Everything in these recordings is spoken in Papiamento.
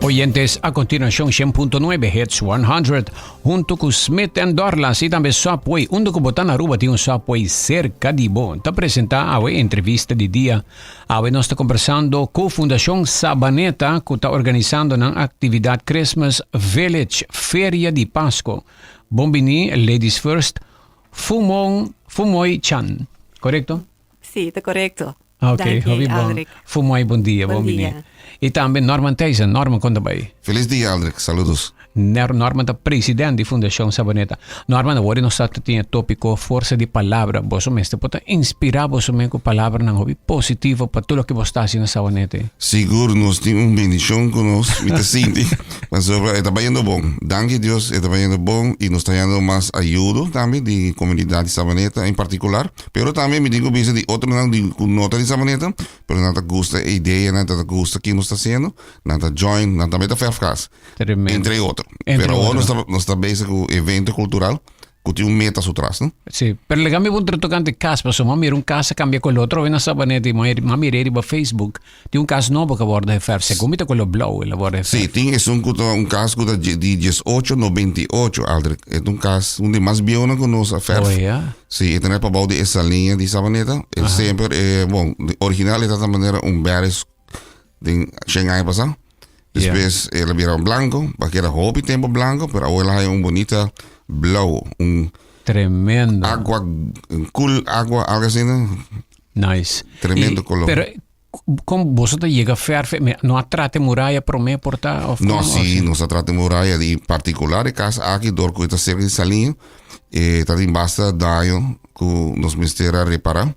Oyentes, a continuacion 100.9 Hits 100 hunto cu Smith and Dorlas y tambe Subway. Unda cu bo ta na Aruba tin un Subway cerca di bo. Ta presenta awe entrevista di dia. Awe nos ta conversando cu Fundacion Sabaneta cu ta organisando nan actividad Christmas Village Feria di Pasco. Bon bini Ladies First Fumon Fumoy Chan. Correcto? Sí, ta correcto. Ok, Danki, hopi bon. Aldrich. Fumoy, bon dia, bon Bon bini. dia. Y tambe Norman Thijssen. Norman, con ta bay? Feliz dia, Aldrich. Saludos. Norman ta presidente di Fundacion Sabaneta. Norman, awor nos ta tin e topico forsa di palabra. Boso mester por ta inspira boso mes cu palabranan hopi positivo pa tur loke bo ta haci na Sabaneta. Sigur nos tin un bendicion cu nos, mi ta sinti. Pasobra e ta bayendo bon. Danki Dios e ta bayendo bon y nos ta hayando mas ayudo tambe di comunidad di Sabaneta en particular. Pero tambe mi tin cu bisa di otronan di cu no ta di Sabaneta, pero nan ta gusta e idea, nan ta gusta kico nos ta haciendo, nan ta join, nan tambe ta verfgas. Tremendo. Entre otro. Entre Pero awor otro. nos ta bezig cu evento cultural cu tin un meta su tras, no? Sí, pero lega mi puntra tocante cas, pasobra m'a mira un cas a cambia color otro vez na Sabaneta y m'a mira riba Facebook, tin un cas nobo cu a wordo geverf, segun mi ta color blauw el a wordo geverf. Sí, tin esun cu ta un cas cu ta di diesocho noventa i ocho, Aldrich. E ta un cas, un di mas bieunan cu nos a verf. Oh, ya? Sí, e ta net pabao di e saliña di Sabaneta. E semper, e, bon, di original e ta ta manera un berries den shen aña pasá. Despues el a bira un blanco, pa keda hopi tempo blanco, pero awor el a haya un bonita blauw, un Tremendo. agua, un cool agua, algo asina. Nice. Tremendo Y, color. Pero con boso ta yega verf, me, no a trate muraya prome por ta of No, con, sí, nos a trate muraya di particular e cas aki door cu e ta cerca di Saliña, e ta tin basta daño cu nos mester a repara.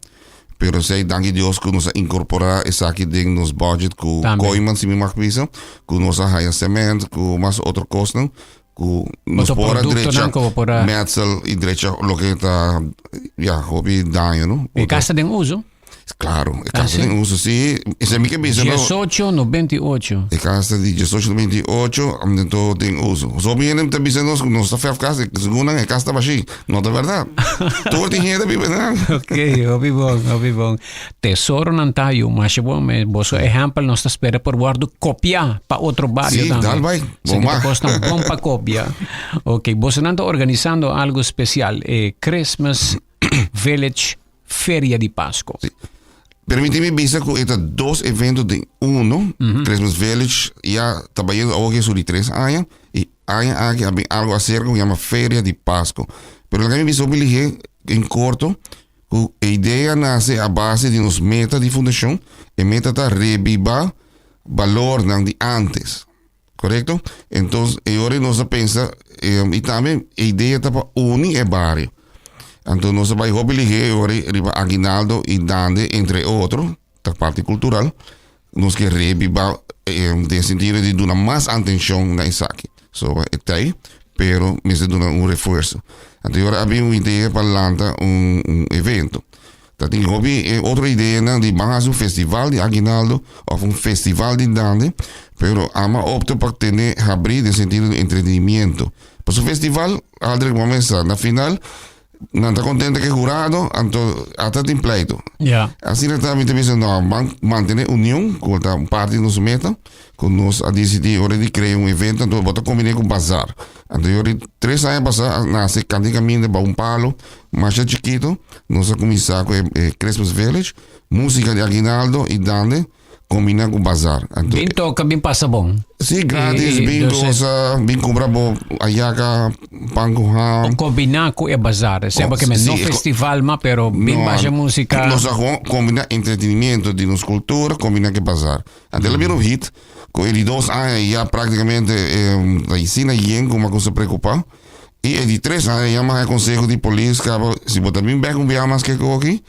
Pero esei danki Dios ku nos a inkorporá esaki den nos budget ku Tambe. Kooiman si mi mag bisa, ku nos a haya cement, ku mas otro kosnan, ku nos Otro por a produktonan drecha ku bo por a- metsel i drecha loke ta ya hopi daño no. E kas ta den uso? Claro, e Ah, kas ta sí? den uso, sí. Esei mi ke bisa no. 1898. E kas ta di 1898, anto den uso. So mi hende ta bisa nos ku nos ta verf kas, segun nan e kas ta bashí. No ta bèrdat. Tur tin hende biba nan. Ok, hopi bon, hopi bon. Tesoronan ta yu, masha bon. Me, boso ehèmpel nos ta spera por wòrdu kopiá pa otro bario Sí, tambe. dal bai. Esaki Bon ta ma. kosnan bon pa kopia. Ok, bosonan ta organisando algo spesial, e Christmas Village Feria di Pasco. Sí. Permití mi bisa ku e ta dos evento den uno. Christmas Village ya ta bayendo awor ke su di tres aña. I aña aki a bin algo aserka ku yama Feria di Pasco. Pero laga mi bisa hopi lihé en korto ku e idea nase a base di nos meta di fundashon. E meta ta rebibá balornan di antes. Korekto? Entonces e ora nos a pensa i tambe e idea ta pa uni e bario. Anto nos a bai hopi lihé e ora riba Aguinaldo i Dande entre otro, ta parti kultural. Nos ke rebiba den sentido di duna mas atenshon na esaki. So e ta ei, pero mester duna un refuerso. Anto e ora a bin un idea pa lanta un un evento. Ta tin hopi e otro ideanan di ban hasi un festival di aguinaldo of un festival di dande, pero ama opta pa tene habri den sentido di entretenimiento. Pasobra festival, Aldrich bo mester sa, na final Nan ta contento cu e jurado, anto ata tin pleito. Ja. Asina ta mi ta bisa no, ban mantene union, cu ta un parti di nos meta, cu nos a dicidi ora di crea un evento, anto bo ta combine cu bazar. Anto yo di tres aña pasa a nace Canti Caminda bao un palo masha chikito, nos a cuminsa cu e Christmas Village, musica di Aguinaldo y Dande. Combina cu bazar. Anto, Bin toca, bin pasa bon. Sí, gratis, E, bin dus, goza, bin compra bo ayaca, pan cu ham. O combina cu e bazar. Seba que me sí, no festival ma, pero bin No, basha musica. Nos a gewoon combina entretenimiento di nos cultura, combina cu e bazar. Anto el a bira un hit, cu e di dos aña ya practicamente eh, ta asina yen cu mi a cuminsa preocupa. I e di tres aña yama e konseho di polis kaba si bo ta bin bek un biaha mas ke koki,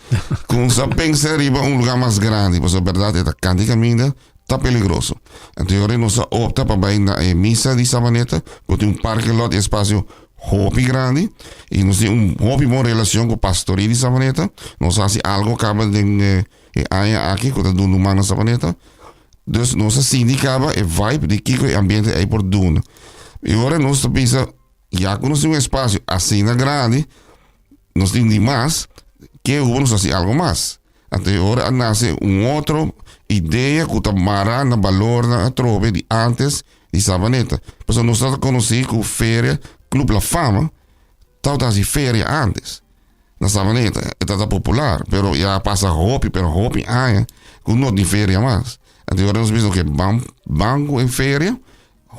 kumsa pensa riba un luga mas grandi, pasobra bèrdat e ta kanti kaminda ta peligroso. Anto e ora nos a opta pa bai na e misa di Sabaneta ku tin un parking lot i espasio hopi grandi i nos tin un hopi bon relashon ku pastoria di Sabaneta. Nos a hasi algo kaba den e aña aki ku ta duna un man na Sabaneta. Dus nos a sinti kaba e vibe di kiko e ambiente ei por duna. I ora nos ta bisa, ya ku nos tin un espasio asina grandi, nos tin di mas, ke hubo nos hasi algo mas. Anto e ora a nase un otro idea ku ta mara na balornan atrobe di antes. di Sabaneta. Pasobra nos ta konosí ku feria Club La Fama tabata hasi feria antes na Sabaneta. E tabata popular, pero ya a pasa hopi, pero hopi aña ku no tin feria mas. Anto ora nos bisa oke ban ban ku e feria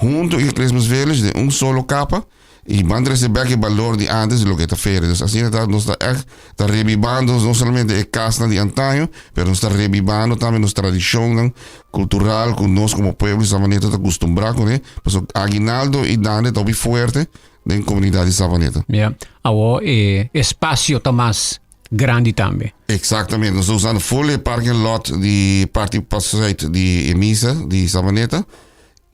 hunto e Christmas Village den un solo kapa i ban trese bek e balor di antes di loke ta feria. Dus asina ta nos ta ègt ta rebibando no solamente e kasnan di antaño, pero nos ta rebibando tambe nos tradishonnan kultural ku nos komo pueblo di Savaneta ta kustumbrá kuné, pasobra aguinaldo i dande ta hopi fuerte den komunidat di Savaneta. Ya, awor e espasio ta mas grandi tambe. Eksaktamente, nos ta usando ful e parking lot di parti pasùit di e misa di Savaneta.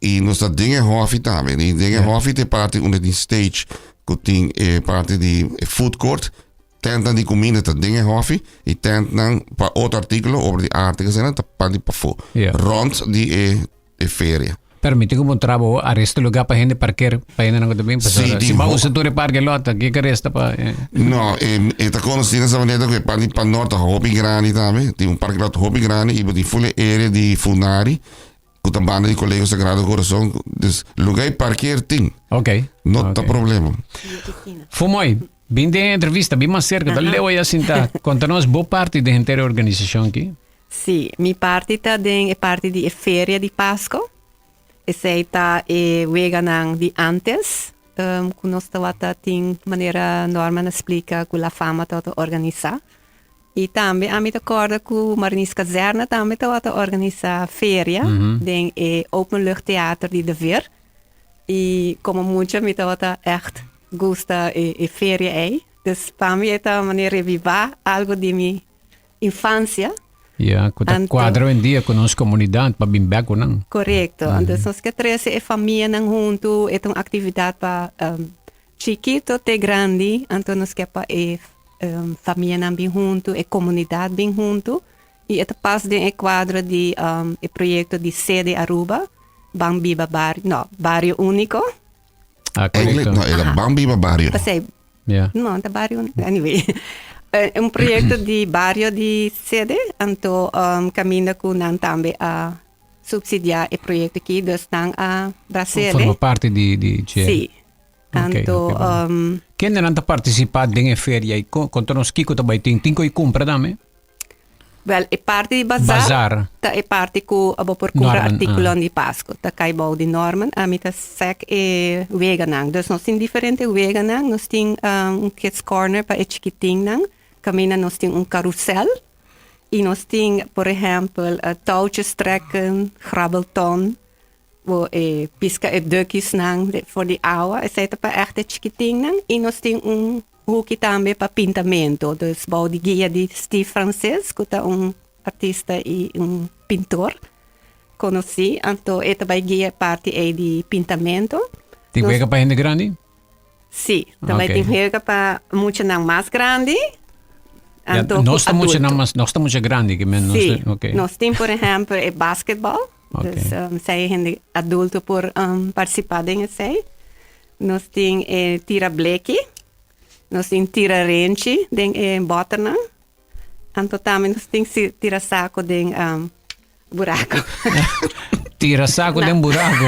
I nos ta den e hòfi tambe. I den e hòfi ta e parti unda tin stage ku tin e parti di e food court. Tentnan di kuminda ta den e hòfi i tentnan pa otro artíkulo, obra di arte esei ta parti pafó. Rònt di e e feria. Pero mi tin ku puntra bo, a resta lugá pa hende parker pa hendenan ku ta bin? Pasobra si bo a usa tur e parke lòt, ke ke resta pa e. No, e e ta konosí na Sabaneta ku e parti pa nort ta hopi grandi tambe. Tin un parke lòt hopi grandi i bo tin ful e area di Funari. Ku ta banda di Colegio Sagrado Corazon. Dus lugar y parkeer tin. Ok. No ta problema. Fumoy, bin den entrevista, bin mas cerca, ta leu ya sinta. Conta nos bo parti den henter e organisacion aki. Sí, mi parti ta den e parti di e feria di Pasco. Esei ta e weganan di antes, ku nos tabata tin manera Norman a splika ku La Fama tabata organisa. I tambe ami ta kòrda ku Mariniers Kazerne tambe tabata organisá feria den e openluchttheater di De Veer. I komo mucha mi tabata ègt gusta e feria ei. Dus pa mi e ta manera revivá algu di mi infansia. Ya, ku ta kuadra oyendia ku nos komunidat pa bin bèk ku nan. Korekto. Anto nos ke trese e famianan huntu, e ta un aktividat pa Chikito te grandi, anto nos ke pa e famianan bin huntu, e komunidat bin huntu i e ta pas den e kuadro di e proyekto di Sede Aruba, Ban Biba Bario, no, Bario Úniko. Ah, korekto. No, e ta Ban Biba Bario. Pasei, Ja. no, ta Bario Úniko, anyway. Un proyekto di bario di Sede, anto kaminda ku nan tambe a subsidiá e proyekto aki, dus nan a brasele. Forma parti di di dje. Sí. Anto, Okay, okay, um, Kendenan ta partisipá den e feria i konta nos kiko ta bai tin? Tin ku i kumpra tambe? Wel, e parti di bazar, Bazar. ta e parti ku bo por kumpra Norman, artíkulonan ah. di Pasku. Ta kai bou di Norman. Ami ta sek e weganan. Dus nos tin diferente weganan. Nos tin um, un kids corner pa e chikitinnan. Kaminda nos tin un karusel. I nos tin, por ehèmpel, touwtjes trekken, grabbelton. Bo e piska e dukisnan for di awa, esei ta pa ègt e chikitinnan. I nos tin un huki tambe pa pintamento, dus bou di guia di Steve Francis, ku ta un artista i un pintor konosí. Anto e ta bai guia e parti ei di pintamento. Tin wega pa hende grandi? Sí, ta bai tin wega pa muchanan mas grandi. Anto nos ta muchanan mas, nos ta mucha grandi ke men nos. Sí, nos tin por ehèmpel e basketbal. Okay. Dus um, sei hende adulto por um, participa den esei. Nos tin e tira bleki, nos tin tira renchi den e botternan. Anto tambe nos tin si, tira saco den um, buraco. Tira saco den buraco.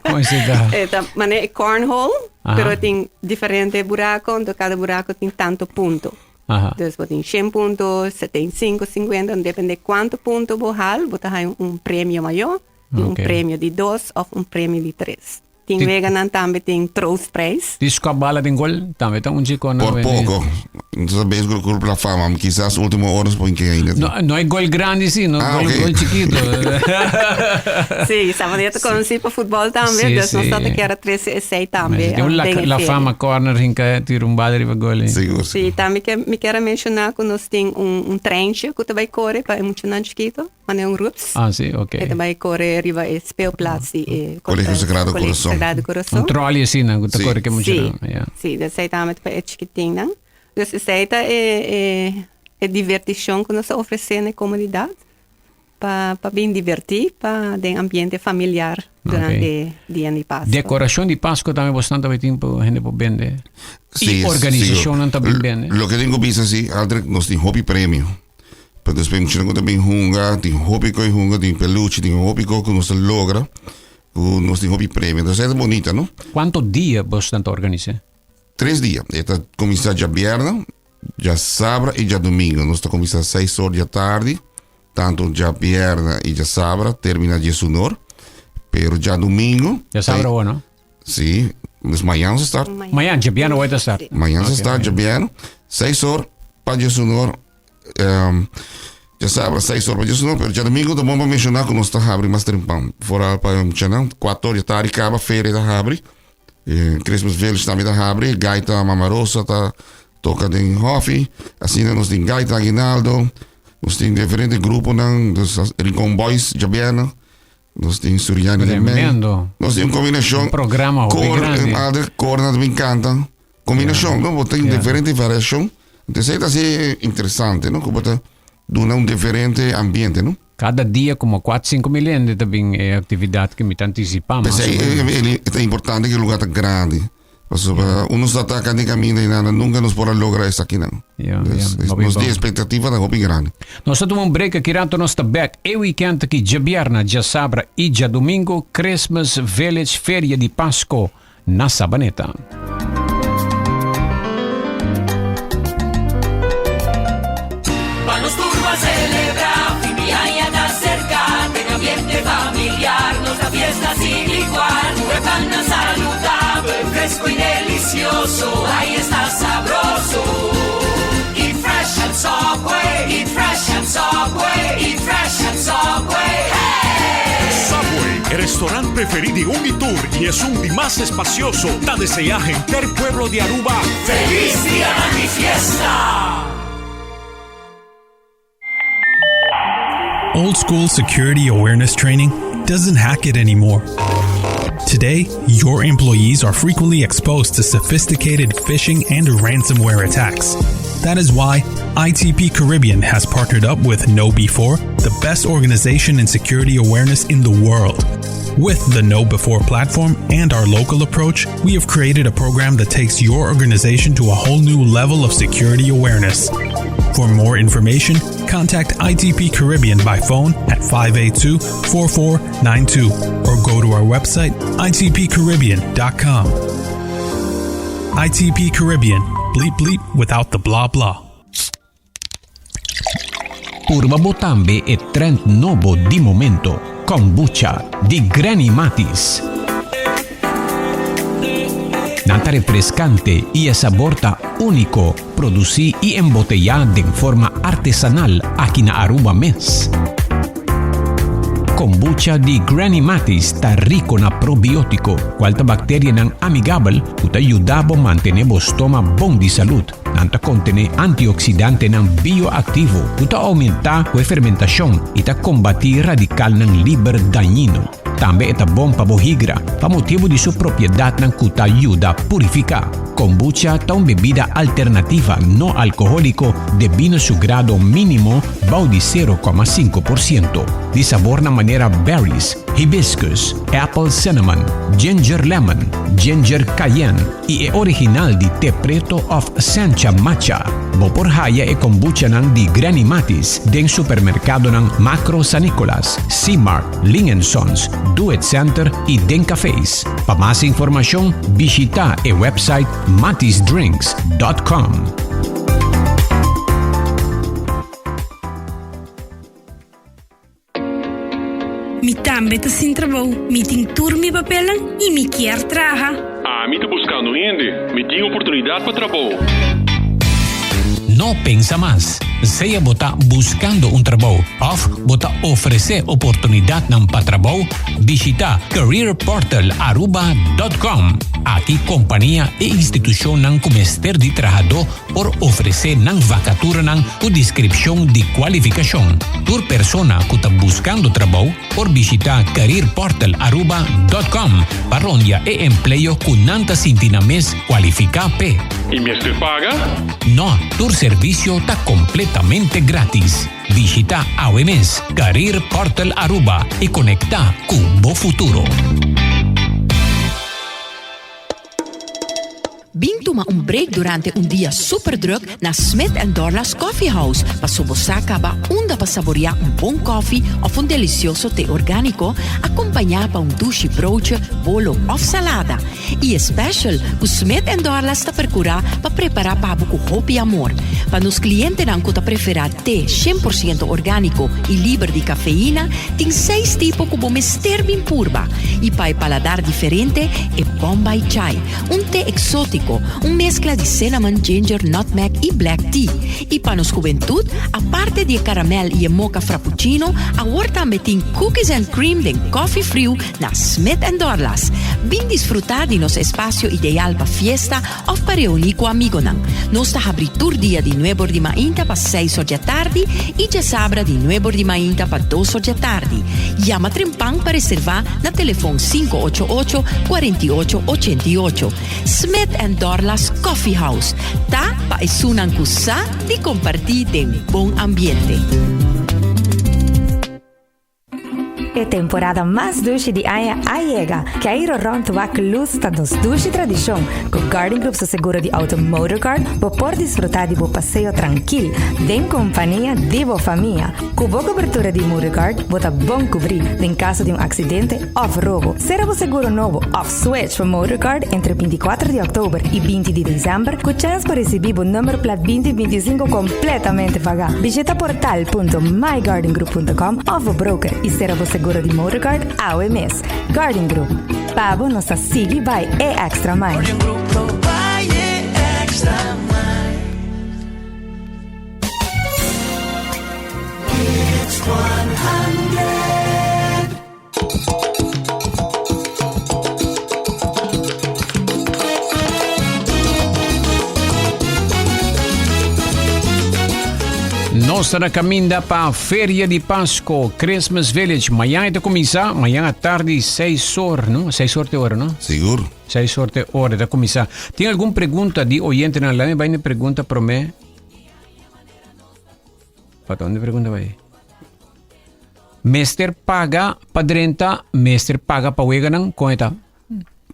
Con esei ta? E ta mane e cornhole, Aha. pero tin diferente buraco, anto cada buraco tin tanto punto. Aha. Dus bo tin shen punto, 75, 50, depende cuanto punto bo haal, bo ta haña un premio mayor, tin un Ok. premio di dos of un premio di tres. Tin Ti- weganan tambe tin troostprijs. Di scoa bala den gol, tambe ta un chico na Por poco. Entonces bezig cu Club La Fama. Quizás último horas por que ainda. No, no hay gol grande, sí, no Ah, gol, ok. gol chiquito. Sí, Sabaneta ta conocí pa futbol tambe, Sí, dus nos sí. ta kier a trece esey tambe. Tin un la, den e la feria. Fama corner hinca tira un bala riba gol. eh. Sigur. Sí, tambe ke, mi kier a menciona cu nos tin un, un treintje cu ta bay core pa e muchanan chikito, manera un rups. Ah, sí, ok. E ta bay core riba e speelplaats di e Colegio Sagrado Colegio Corazon. Sagrado Corazon. Un trolley asina, cu ta Sí. core ke Sí, muchanan. Ja. sí, dus esey tambe ta pa e chikitinnan. Dus esey ta e, e, e diverticion cu nos ta ofrece na e comunidad. Pa pa bin divertí pa den ambiente familiar durante dia di Pasco. Decoracion di Pasco tambe bosnan ta tin pa hende por bende. Sí, I organisacionnan ta bin bende. Loke tin ku bisa si, Aldrich, nos tin hopi premio. Pero despues muchanan ku ta bin hunga, tin hopi ku a hunga, tin peluche, tin hopi kos ku nos ta logra. Ku nos tin hopi premio. Entonces e ta bonita, no? Kuanto dia bosnan ta organis'é? Tres dia. E ta kuminsá djabièrnè, djasabra i djadumingu. Nos ta kuminsá seis or di atardi, tantu djabièrnè i djasabra, terminá diesun or. Pero djadumingu. Djasabra awor, no? Sí, dus mañan nos ta start. Mañan, djabièrnè awor ta start. Mañan nos ta start djabièrnè, seis or pa diesun or. Um, djasabra seis or pa diesun or, pero djadumingu ta bon pa menshoná ku nos ta habri mas trempan. Foral pa muchanan, kuater or di atardi kaba feria ta habri. Eh, Christmas Village tambe ta habri, Gaita Mama Rosa ta toka den hofi. Asina nos tin Gaita Aguinaldo, nos tin diferente gruponan, dus Rincon Boys djabièrnè. Nos tin Suriani den mei. Tremendo. Nos tin un kombinashon. Un programa hopi Kor, grandi. en ader kor nan también kanta. Kombinashon, no? Bo tin diferente variashon. Entonces esei ta hasi interesante, no? Ku bo ta duna un diferente ambiente, no? Kada dia komo kuat sinku mil hende ta bin e aktividat ku mi ta antisipá mas o P'esei menos. e ta importante ku e lugar ta grandi. Pasobra uno sa ta kende kaminda i nada, nunka nos por a logra esakinan. Ja, Dus, ja, hopi nos bon. di expectativa ta hopi grandi. Nos ta tuma un break aki rato nos ta back e weekend aki djabièrnè, djasabra i djadumingu Christmas Village Feria di Pasco na Sabaneta. Pa nos tur ban celebra, fin di aña ta cerca, den ambiente familiar, nos ta fiesta sin igual, cu e pannan saludabel, fresco y delicioso, ay esta sabroso. Eat fresh at Subway, eat fresh at Subway, eat fresh at Subway, hey! Subway, e restaurant preferi di un y tur y esun di mas espacioso, ta desea henter pueblo di Aruba Feliz Dia di Fiesta! Old school security awareness training doesn't hack it anymore. Today, your employees are frequently exposed to sophisticated phishing and ransomware attacks. That is why ITP Caribbean has partnered up with KnowBe4, the best organization in security awareness in the world. With the KnowBe4 platform and our local approach, we have created a program that takes your organization to a whole new level of security awareness. For more information, contact ITP Caribbean by phone at 582 4492 or go to our website itpcaribbean.com. ITP Caribbean, bleep bleep without the blah blah. Purba bo tambe e trend nobo di momento, Kombucha di Granny Matis. Nan ta refrescante y e sabor ta unico, produci y embotella den forma artesanal aki na Aruba mes. Kombucha di Granny Matis ta rico na probiotico, cual ta bacterianan amigabel cu ta yuda bo mantene bo stoma bon di salud. Nan ta kontené antioksidantenan bioaktivo ku ta oumentá ku e fermentashon i ta kombatí radikalnan liber dañino. Tambe e ta bon pa bo higra, pa motibu di su propiedatnan ku ta yuda purifiká. Kombucha ta un bebida alternativa no alkohóliko debí na su grado mínimo bou di 0,5%, di sabornan manera berries, hibiscus, apple cinnamon, ginger lemon, ginger cayenne i e original di te preto of sencha matcha. Bo por haya e kombuchanan di Granny Matis den supermerkadonan Makro San Nicolas, C-Mart, Ling and Sons, Do It Center i den cafés. Pa mas informashon bishita e website matisdrinks.com. Mi tambe ta sin trabou, mi tin tur mi papelnan y mi kier traha. Ami ta buscando hende, mi tin oportunidad pa trabou. No pensa mas. Sea bo ta buscando un trabou of bo ta ofrece oportunidadnan pa trabou, bishita careerportalaruba.com. Aki compania y institucionnan cu mester di trahadó por ofresé nan vakaturanan ku deskripshon di kualifikashon. Tur persona ku ta buskando trabou por bishitá careerportalaruba dòt kòm pa rondia e empleo ku nan ta sinti nan mes kualifiká p'e. I mester paga? No, tur servisio ta kompletamente grátis. Bishitá awe mes Career Portal Aruba i konektá ku bo futuro. Bin tuma un break durante un dia super druk na Smith and Dorlas Coffee House paso bo sa caba unda pa saborea un bon koffie of un delicioso te organico acompaña pa un dushi broodje, bolo of salada. Y e special cu Smith and Dorlas ta percura pa prepara pa bo cu hopi amor. Pa nos clientenan cu ta prefera te 100% organico y liber di cafeína, tin seis tipo cu bo mester bin purba. Y pa e paladar diferente, e Bombay Chai, Un te exótico, un mezcla di cinnamon, ginger, nutmeg y black tea. Y pa nos hubentud, aparte di e caramel y e mocha frappuccino, awor tambe tin cookies and cream den coffee friu na Smith and Dorlas. Bin disfruta di nos espacio ideal pa fiesta of pa reuni cu amigonan. Nos ta habri tur dia di nuebor di mainta pa seis or djatardi y djasabra di nuebor di mainta pa dos or djatardi. Yama trempan pa reserva na telefon 588 48 88. Smith and Dorlas Coffee House ta pa esunnan ku sa di kompartí den bon ambiente. E temporada mas dushi di aña a yega. Keiro rond wak luz ta nos dushi tradishon. Ku Guardian Group su seguro di auto Motorguard bo por disfruta di bo paseo trankil den kompania di bo famia. Ku bo kobertura di Motorguard bo ta bon kubrí den kaso di un aksidente òf robo. Sera bo seguro nobo òf switch pa Motorguard entre 24 di òktober i 20 di desèmber ku chèns pa risibí bo number plat 2025 kompletamente pagá. Bishita portal.myguardiangroup.com òf bo broker i sera bo seguro di Motorguard awe mes. Guardian Group, pa bo nos ta sigui bai e extra mile. Nos ta na caminda pa Feria di Pasco, Christmas Village. Mañana ta cuminsa, mañana tardi 6 or, no? 6 or te ora, no? Sigur. 6 or te ora ta cuminsa. Tin algun pregunta di oyentenan? Laat me bay na pregunta prome. Pa donde pregunta bay? Mester paga pa drenta, mester paga pa weganan, kon e ta?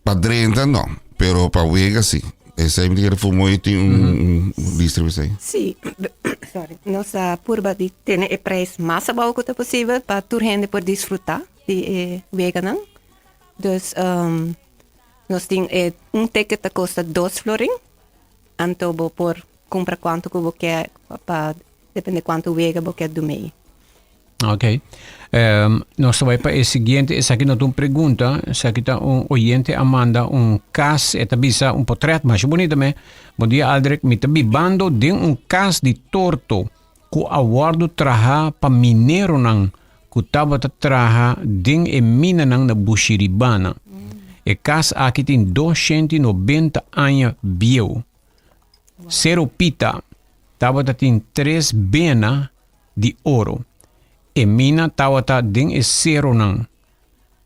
Pa drenta no, pero pa wega si. Esei mi ta kere fumo i tin un lista riba esei. Sí, sorry. Nos a purba di tene e prijs mas abou ku ta posibel pa tur hende por disfrutá di e weganan. Dus nos tin e un ticket ta kosta dos florin, anto bo por kumpra kuantu ku bo ke pa Depende cuanto wega bo kier dumei. Ok. Um, nos ta bai pa e siguiente. Esaki no ta un pregunta. Esaki ta un oyente a manda un cas. E ta bisa un portret masha bonito me. Bon dia Aldrich. Mi ta bibando den un cas di torto cu a wordo traha pa mineronan cu tabata traha den e minanan na Bushiribana. E cas aki tin 290 aña bieu. Sero Pita tabata tin tres bena di oro. E mina tabata den e seronan.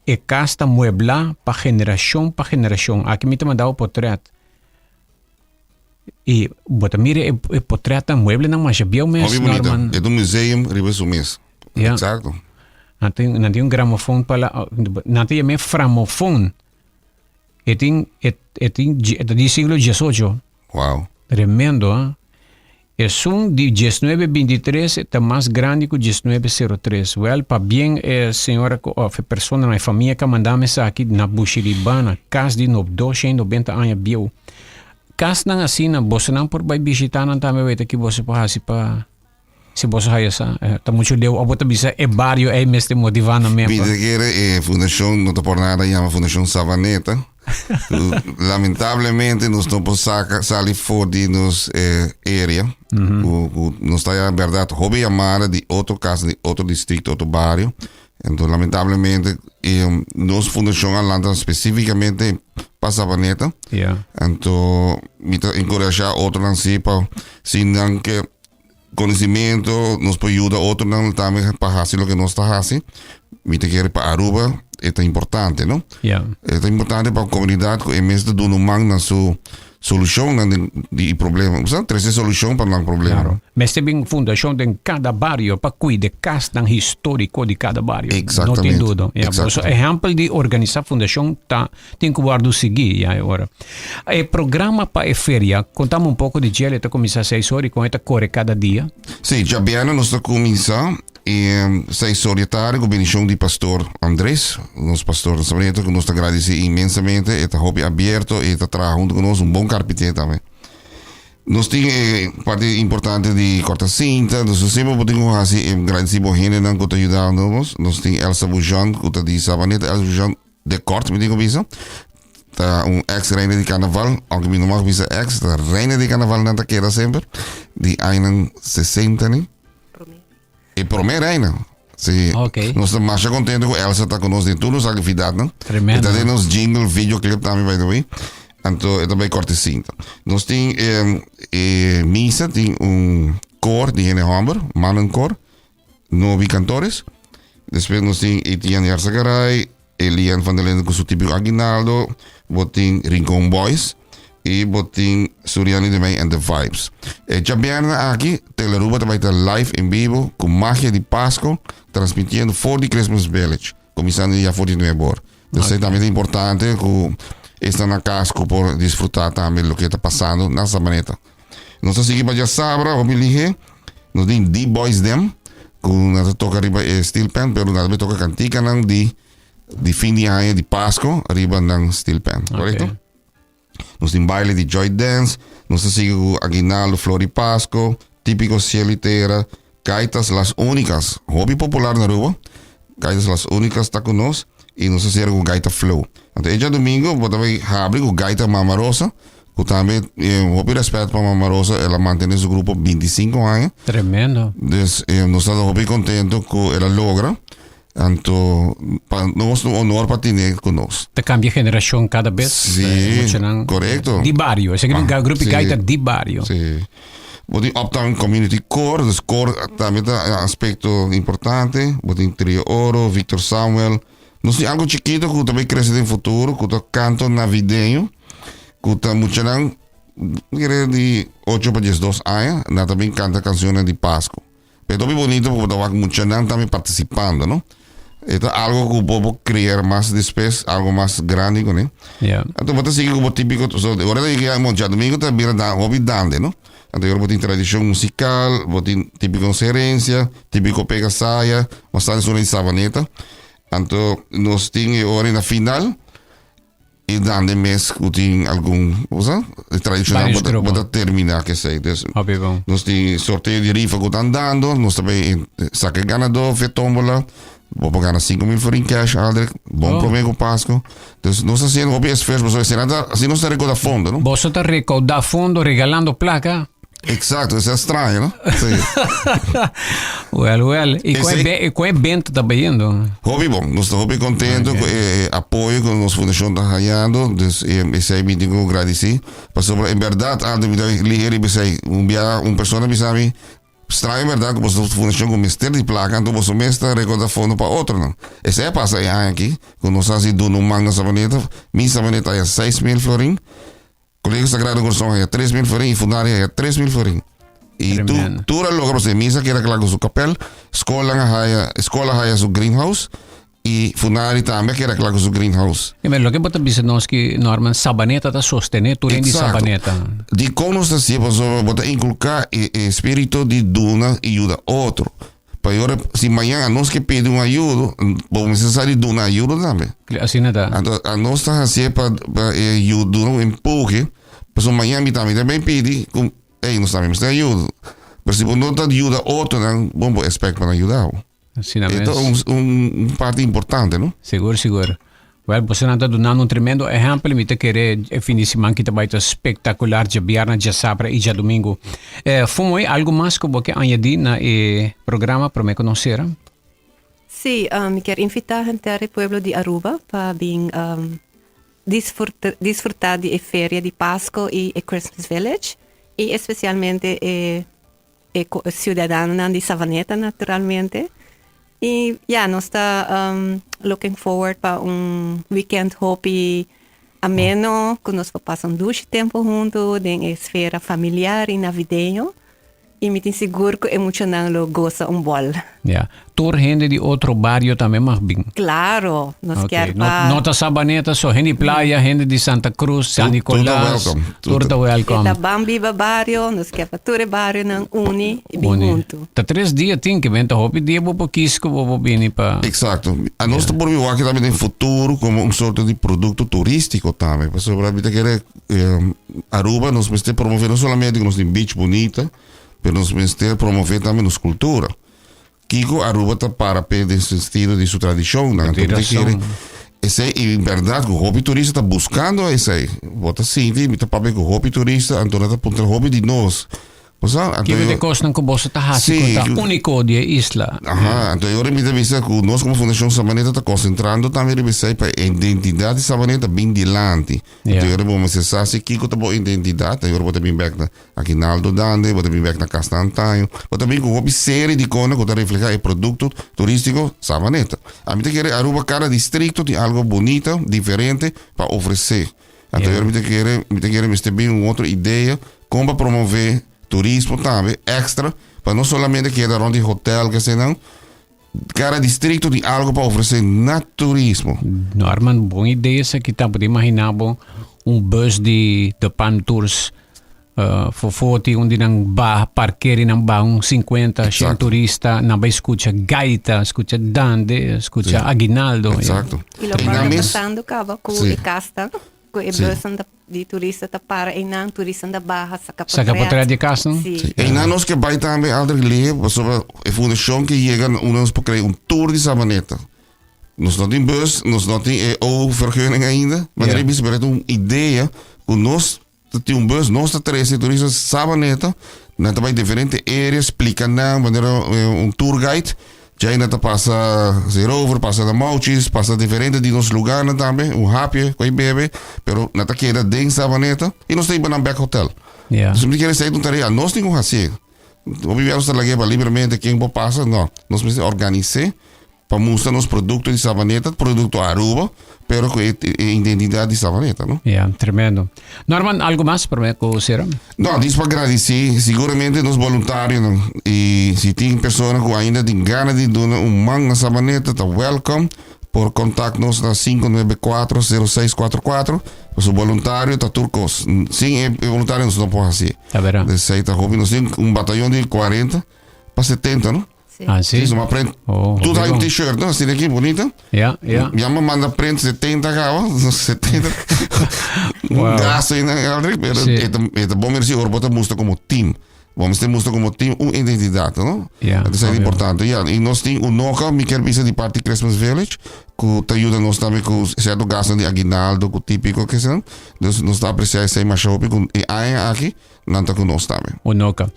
E kas ta mueblá pa generashon pa generashon. Aki mi ta manda bo potret. I bo ta mira e, e potretnan, mueblenan masha bieu mes, Hopi bunita. Norman. E ta un museum riba su mes. Ja. Exacto. Nan tin, nan tin un gramofon pa la, nan ta yam'é framofon. E tin, e, e tin, e ta di siglo 18. Wow. Tremendo, ah. Esun di 1923 ta mas grandi ku 1903. Wel, pabien e señora ku, of e personanan, e famia ku a manda mi esaki na Bushiribana, kas di no 290 aña bieu. Kasnan asina, bosonan por bai bishita nan tambe weta ki boso por hasi pa Si boso haya sa, ta mucho leu. Of bo ta bisa e bario ei mester motiva nan men Mi pa. ta kere e fundashon no ta por nada yama Fundashon Savaneta. Lamentablemente nos no por saka sali for di nos eh, area. Ku, ku nos ta ya berdad hopi yamada di otro kas, di otro distrito, otro bario. Enton lamentablemente eh, nos fundashon a lanta spesifikamente pa Savaneta. Ja. Anto mi ta enkurashá otronan si pa si nan ke Conocimiento, nos por yuda otronan tambe pa haci loke nos ta haci. Mi ta kere pa Aruba e ta importante, no? Ja. E ta importante pa comunidad cu e mes ta duna un man na su. solushonnan den di problema, bo sa, trese solushon pa nan problema. Claro. Mester bin fundashon den kada bario pa kuida e kasnan históriko di kada bario. No tin Exactamente. duda. Ya, boso Exactamente. ehèmpel di organisá fundashon ta tin ku wòrdu sigui ya e ora. E programa pa e feria, kontami un poko di djel, e ta kuminsá seis ora i kon e ta kore kada dia? Sí, djabièrnè nos ta kuminsá e seis or di tardi ku bendishon di pastor Andres, nos pastor na Sabaneta ku nos ta gradisí inmensamente, e ta hopi abierto i e ta traha huntu ku nos, un bon karpinté tambe. Nos tin e parti importante di korta sinta, nos semper bo tin ku hasi e gradisí bo hendenan ku ta yudando nos. Nos tin Elsa Bujan ku ta di Sabaneta, Elsa Bujan De kort mi tin ku bisa, ta un ex reina di karnaval, aunke mi no mag bisa ex, ta reina di karnaval nan ta keda semper, di añanan 60 ni. E promé reina. Sí. Ok. Nos ta masha contento ku Elsa ta ku nos den tur nos actividadnan. Tremendo. E ta den nos jingle, videoclip tambe by the way. Anto e ta bay korte sinta. Nos tin eh, e misa tin un koor di hende homber, mannenkoor. Novi Cantores. Despues nos tin Etienne Yarzagaray, Elian van der Linden cu su tipico aguinaldo, bo tin Rincon Boys y bo tin Suriani de Mey and the Vibes. E djabièrnè aki, Telearuba ta bai ta live en bibo cu Magia di Pasco, transmitiendo for di Christmas Village, cuminsando ya for di nuebe or. Entonces okay. tambe ta importante cu esnan na cas cu por disfruta tambe loke ta pasando na Sabaneta. Nos ta sigui pa djasabra, hopi lihe. Nos tin D-Boys Dem, ku nan ta toka riba e steel pan, pero nan ta toka kantikanan di di fin di aña, di Pasko, riba nan steel pan. Korekto? Okay. Nos tin baile di Joy Dance, nos ta sigui ku Aguinaldo, Flor di Pasko, Típico Cielo y Tierra, Gaitas Las Únicas, hopi popular na Aruba. Gaitas Las Únicas ta ku nos i nos ta sera ku Gaita Flow. Anto e djadumingu bo ta bai habri ku Gaita Mama Rosa, ku tambe hopi rèspèt pa Mama Rosa, el a mantene su grupo 25 aña. Tremendo. Dus nos ta hopi kontento ku el a logra. Anto pa nos un honor pa tene ku nos. Ta kambia generashon kada bes. Sí, Muchanan korekto. Di bario. Esaki Ah, grupo sí. gaita di bario. Sí. Bo tin Uptown Community Koor, dus koor tambe ta un aspecto importante. Bo tin Trio Oro, Victor Samuel. Nos tin algo chikito ku ta bay crece den futuro, ku ta canto navideño, ku ta muchanan kere di ocho pa 12 aña, nan ta bin canta cancionnan di Pasco. Pero ta hopi bonito porque bo ta wak muchanan tambe participando, no? E ta algo ku bo por crear mas despues, algo mas grandi kuné. Ja. Anto bo ta sigui ku bo típiko, so ora ta yega mo djadumingu ta bira da hopi dande, no? Anto ora bo tin tradishon musikal, bo tin típiko nos herensia, típiko pega saya, mas tarde sona di sabaneta. Anto nos tin e ora na final I dande mes ku tin algun, cosa, e tradishonal Varios bo ta, grupo. bo ta termina ke esei. Dus, Hopi bon. nos tin sorteo di rifa ku ta andando, nos ta bay saka e ganadó via tómbola. Bo por gana 5.000 florin cash, Aldrich. Bon Oh. promé ku Pasku. Dus nos ta hasiendo hopi esfuerso, pasobra esei nan ta, asina nos ta rekoda fondo, no? Boso ta rekoudá fondo regalando plaka? Exacto, esei straño, no? Sí. Well, well. I ku e Esei- be- i ku e bento ta bayendo? Hopi bon, nos ta hopi contento cu e apoyo cu nos fundacion ta hayando, dus esei mi tin cu gradici, pasobra en berdad antes mi ta lihe riba esei, un bia un persona bisa mi, straño berdad cu boso fundacion cu mester di placa, anto boso mes ta recorda fondo pa otronan. Esei a pasa e aña aki, cu nos a haci duna un man na Sabaneta, mi Sabaneta haya 6000 florin, Colegio Sagrado Corazon haya 3000 florin y Fundaria haya 3000 florin. Y tu, Tremendo. tur a logra pasobra misa keda kla ku su kapel, skolan a haya, skola haya su greenhouse y Funari tambe a keda kla ku su greenhouse. Ja, maar loke bo ta bisa nos ki Norman, Sabaneta ta sostené tur hende di Exacto. Sabaneta. Dikon nos ta hasié? Pasobra bo ta inkulká e, e spiritu di duna y yuda otro. Pa e ora, si mañan anos ke pidi un ayudo, bo mester sa di duna ayudo tambe. Asina ta. Anto anos ta hasié pa pa e yu duna un empuhe, pasobra mañan mi tambe ta bin pidi ku ey nos tambe mester ayudo. Pero si bo no ta yuda otronan, bon bo expect pa nan yuda bo. Asina E ta mes. un un parti importante, no? Sigur, sigur. Wel, bosonan ta dunando un tremendo ehèmpel. Mi ta kere e fin di siman ki ta bai ta spektakular, djabièrnè, djasabra i djadumingu. Eh, Fumoy, algu mas ku bo ke añadí na e programa promé ku nos sera? Sí, mi kier invitá henter e pueblo di Aruba pa bin disfrutá di e feria di Pasko i e Christmas Village i espesialmente e e ciudadanonan di Savaneta naturalmente. Y ya, nos ta looking forward pa un weekend hopi. Ameno ku nos por pasa un dushi tempu huntu den e esfera familiar i navideño. I mi tin sigur ku e muchanan lo gosa un bòl. Ya. Tur hende di otro bario tambe mag bin? Klaro, nos Ok. kier No, pa. no ta Sabaneta so, hende di Playa, hende di Santa Cruz, San Tur, tur ta Nicolas, welcome. tur ta E welcome. ta Ban Biba Bario, nos kier pa tur e barionan uni i bin Uni. huntu. Ta tres dia tin ke benta hopi dia bo por kis ku bo por bini pa. Exacto. Anos ta por mi wak tambe den futuro como un sorto di producto turístico tambe. Pasobra mi ta kere Aruba nos mester promove no solamente ku nos tin beach bunita, pero nos mester promove tambe nos cultura. Kiko Aruba ta para p'e den sentido di su tradishonnan. Tin Anto mi ta kere rason. esei i bèrdat ku hopi turista ta buskando esei. Bo ta sinti mi ta papia ku hopi turista anto nan ta puntra hopi di nos. Bo sa? Anto Kiko yo ta e kosnan ku boso ta hasi ku Sí, ta ku úniko di e isla? Aha, anto e ora mi ta bisa ku nos komo Fundashon Sabaneta ta konsentrando tambe riba esei pa e identidat di Sabaneta bin dilanti. Anto e ora bo mester sa si kiko ta bo identidat, e ora bo ta bin bèk na Aguinaldo Dande, bo ta bin bèk na Cas na Antaño, bo ta bin ku hopi seri di kona ku ta reflehá e produkto turístiko Sabaneta. Ami ta kere Aruba kada distrikto tin algo bunita, diferente pa ofresé. Anto e ora mi ta kere, mi ta kere mester bin un otro idea kon pa promové turismo tambe èkstra pa no solamente keda rònt di hotèl kesenan. Kada distrikto tin algo pa ofresé na turismo. Norman, bon idea esaki ta. Bo ta imaginá bo un bus di De Palm Tours fofoti un di nan baha parker i nan baha un 50, 100 Exacto. turista, nan bai skucha gaita, skucha dande, skucha aguinaldo. Exacto. I lo I nan ta mes pasando kaba ku Sí. e kasnan, ku e Sí. busnan ta di turista ta para einan, turistanan ta baha saka Saka potret. potret di e kasnan? Sí. Sí. Einan nos ke bai tambe Aldrich Lee pasobra e fundashon ke yega unda nos por krea un tour di Sabaneta. Nos no tin bus, nos no tin e O-vergunning ainda, maar Ja. yeah. bisa pero un idea ku nos ta tin un bus, nos ta trese turista Sabaneta, nan ta bai diferente areas, splika nan manera un tour guide, djai nan ta pasa Zeerover, pasa na Mouchies, pasa diferente di nos lugarnan tambe, un hapje ku ei bebe, pero nan ta keda den Sabaneta i nos ta hiba nan bek hotel. Ja. Dus mi ta kere esei ta un tarea, nos tin ku hasié. Hopi bia nos ta lag'é pa libremente ken por pasa, no, nos mester organis'é Pa mustra nos producto di Savaneta, producto Aruba, pero cu e, e identidad di Savaneta, no? Ja, tremendo. Norman, algo mas prome cu cera? No, dis pa gradici siguramente nos voluntarionan. Y si tin persona cu ainda tin gana di duna un man na Savaneta, ta welcome. Por contact nos na 594 0644. Pasobra voluntario ta tur cos. Sin e, e voluntario nos no por haci. Ta bera. Dus ta hopi nos tin un batayon di 40 pa 70, no? Sí. Ah, sí? Sí, ma print. Oh, Tu hopi hay un bon. t-shirt, no? Así de aquí, bonito. Ja, ja. Ya me manda print 70 gaba, 70. Wow. Un gasto in Aldrich, pero Sí. het, het bom mersi ora bota musta como team. Vamos ter musta como team un identidad, no? Ja, Dat is heel obvio. importante. Ja, y nos tin un noka, mi kier bisa di parti Christmas Village, ku te ayuda nos tambe ku cierto gasto di aguinaldo, ku típico que sea. Dus nos ta aprecia esei masha hopi ku e aña aki nan ta ku nos tambe. Unoka.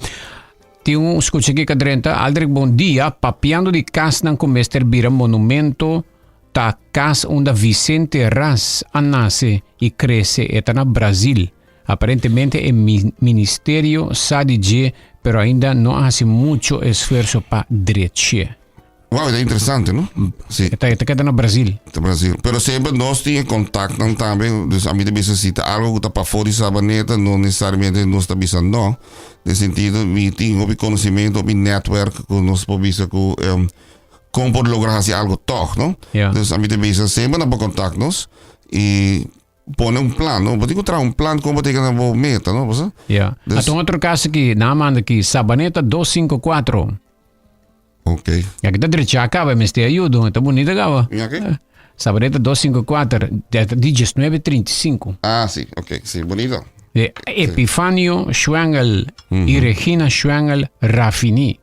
Tin un skucha ki ka drenta, Aldrich bon dia, papiando di kasnan ku mester bira monumento ta kas unda Vicente Ras a nase i krese e ta na Brazil. Aparentemente e ministerio sa di dje pero ainda no a hasi mucho esfuerso pa drech'e. Wow, e ta interesante, no? Sí. E ta, e ta keda na Brasil. Ta Brasil. Pero semper nos tin e contactnan tambe. Dus a mi ta bisa si ta algo cu ta pafó di Sabaneta, no necesariamente nos ta bisa no. Den sentido, mi tin hopi conocimento, hopi netwerk cu nos por bisa cu um, con por logra haci algo toch, no? Ja. Dus a mi ta bisa semper nan por contact nos y pone un plan, no? Bo tin cu traha un plan con bo ta yega na bo meta, no? Bo sa? Ja. Dus- Ata un otro caso aki, nan a manda aki, Sabaneta 254. Ok. Ya ki ta drecha caba, mester ayudo. Ta bonita caba. Ya ke? Sabaneta 254, di 1935. Ah, sí, ok, sí, bonito. De Epifanio Schwengel y Regina Schwengel Raffini.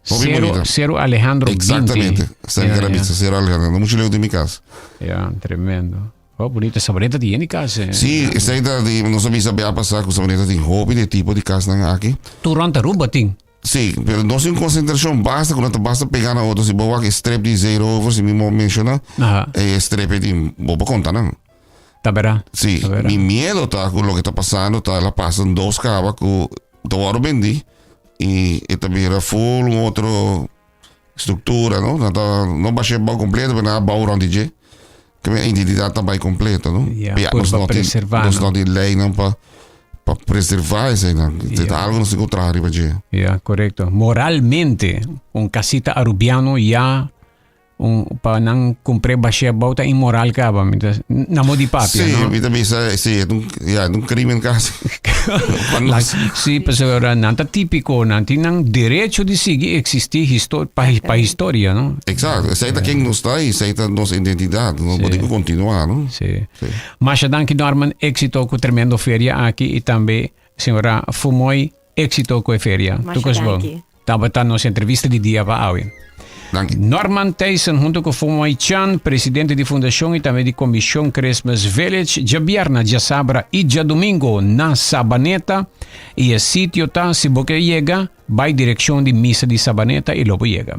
Hopi Cero, bonita. Cero Alejandro 20. Exactamente. Cerca de la vista, Cero Alejandro. No mucho lejos de mi casa. Ja, tremendo. Oh, bonita. Sabaneta tiene casa. eh. Sí, esei ta di, nos a bisa bia pasá ku Sabaneta tin hopi di tipo di kasnan aki. Tur rond Aruba tin. Sí, pero nos tin konsentrashon basta ku nan ta basta pegá na otro. Si bo wak e strip di Zeerover, si mi mo menshoná, Aha. e strip ei tin, bo por konta nan. Ta bera. Sí, Ta bera. mi miedo ta ku loke ta pasando ta la pasa un dos kaba ku ta wòrdu bendí i e ta bira full un otro struktura, no? Nan ta no bash'é bou kompleto, pero nan a bou rònt di dje. Ke mi identidat ta bai kompleto, no? Ja, Ja, por nos pa no tin, preservá, nos no? no tin leinan pa pa preservá eseinan. Ja. Ta algo nos tin ku traha riba dje. Ja, korekto. Moralmente, un kasita arubiano ya un pa nan kumpr'é bashé abou ta inmoral kaba. Mi ta, na mo di papia, Sí, no? mi ta bisa, sí, e ta un, ja, e ta un krimen kasi. Pa La, nos. sí, pasobra nan ta típiko, nan tin nan derecho di sigui eksistí histo, pa, pa historia, no? Exacto, esei ta ken nos ta i esei ta nos identidat. Nos bo Sí. tin ku kontinuá, no? Sí. Sí. Masha danki Norman, éxito ku tremendo feria aki i tambe señora Fumoy, éxito ku e feria. Masha Tur kos bon. danki. Tabata nos entrevista di dia pa awe. Danki. Norman Thijssen hunto ku Fumoy Chan, presidente di fundashon i tambe di komishon Christmas Village, djabierna, djasabra i djadumingo na Sabaneta i e sitio ta si bo ke yega, bai direkshon di misa di Sabaneta i lo bo yega.